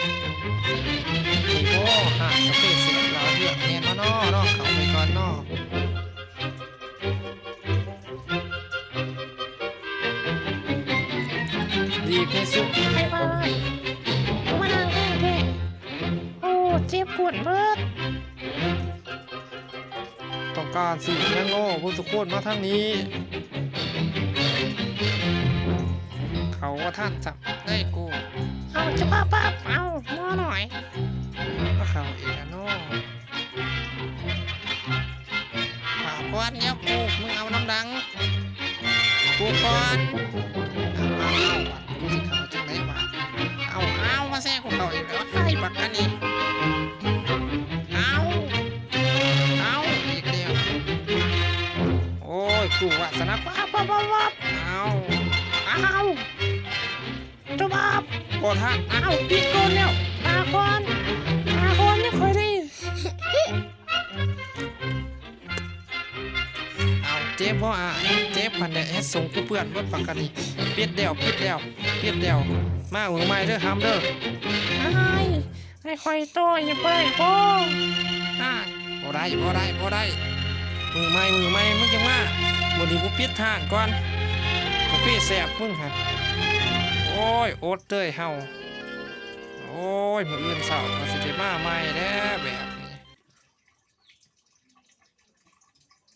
ໂອ້ ຮ້ານກາເຟເສບຫຼາຍເລື່ອງແມ່ນບໍ່ນໍ ລອງເຂົ້າໄປກ່ອນນໍ. ຫຼີກແນ່ສຸ. ໄອ້ອ້າຍ ມານັ່ງແຮງແທ້. ໂອ້ ເຈັບກ້ວນເບີດ. ຕ້ອງການຊື້ຫຍັງນໍ ເບິ່ງສຸຄົນມາທາງນີ້. ເຂົ້າບໍ່ທັນຊ້ຳເລີຍກູ. ເອົາ ຈະພາປັບ ເອົາ ໝໍນ້ອຍ ມາເຂົ້າອີກແລ້ວນໍ. ພາກ່ອນ ດຽວກູ ມຶງເອົານຳຫຼັງ ກູກ່ອນ. ເອົາ ເອົາ ເອົາ ກູຊິເຂົ້າຈັ່ງໃດບາດ. ເອົາ ເອົາ ມາແຊກູເຂົ້າອີກແລ້ວ ໄອ້ບັກອັນນີ້. ເອົາ ເອົາ ອີກແລ້ວ. ໂອ້ຍ ກູວາສະໜາ ວັບ ວັບ ວັບ ວັບ. ເອົາ ເອົາ ຕະບາບ ບໍ່ທັນ. ເອົາ ປິດກ່ອນແລ້ວ ລາກ່ອນ ລາກ່ອນ ຍັງຄ່ອຍໄດ້. ເອົາ ເຈັບບໍ່ອ້າຍ? ເຈັບຫັ້ນແຫຼະ ເຮັດຊົງກູເປື້ອນເບິດປາກການີ. ປິດແລ້ວ ປິດແລ້ວ ປິດແລ້ວ. ມາມື້ໃໝ່ເດີ ຫຳເດີ. ອ້າຍ ໃຫ້ຂ້ອຍຕໍ່ອີກບໍ່ໄດ້ບໍ່? ອ້າຍ ບໍ່ໄດ້ ບໍ່ໄດ້ ບໍ່ໄດ້. ມື້ໃໝ່ ມື້ໃໝ່ ມຶງຈັ່ງມາ. ມື້ນີ້ກູປິດຮ້ານກ່ອນ ກາເຟແຊບມຶງຫັ້ນ. ໂອ້ຍ ອົດເລີຍເຮົາ. ໂອ້ຍ ມື້ອື່ນເຊົ້າກໍຊິໄດ້ມາໃໝ່ແລ້ວແບບ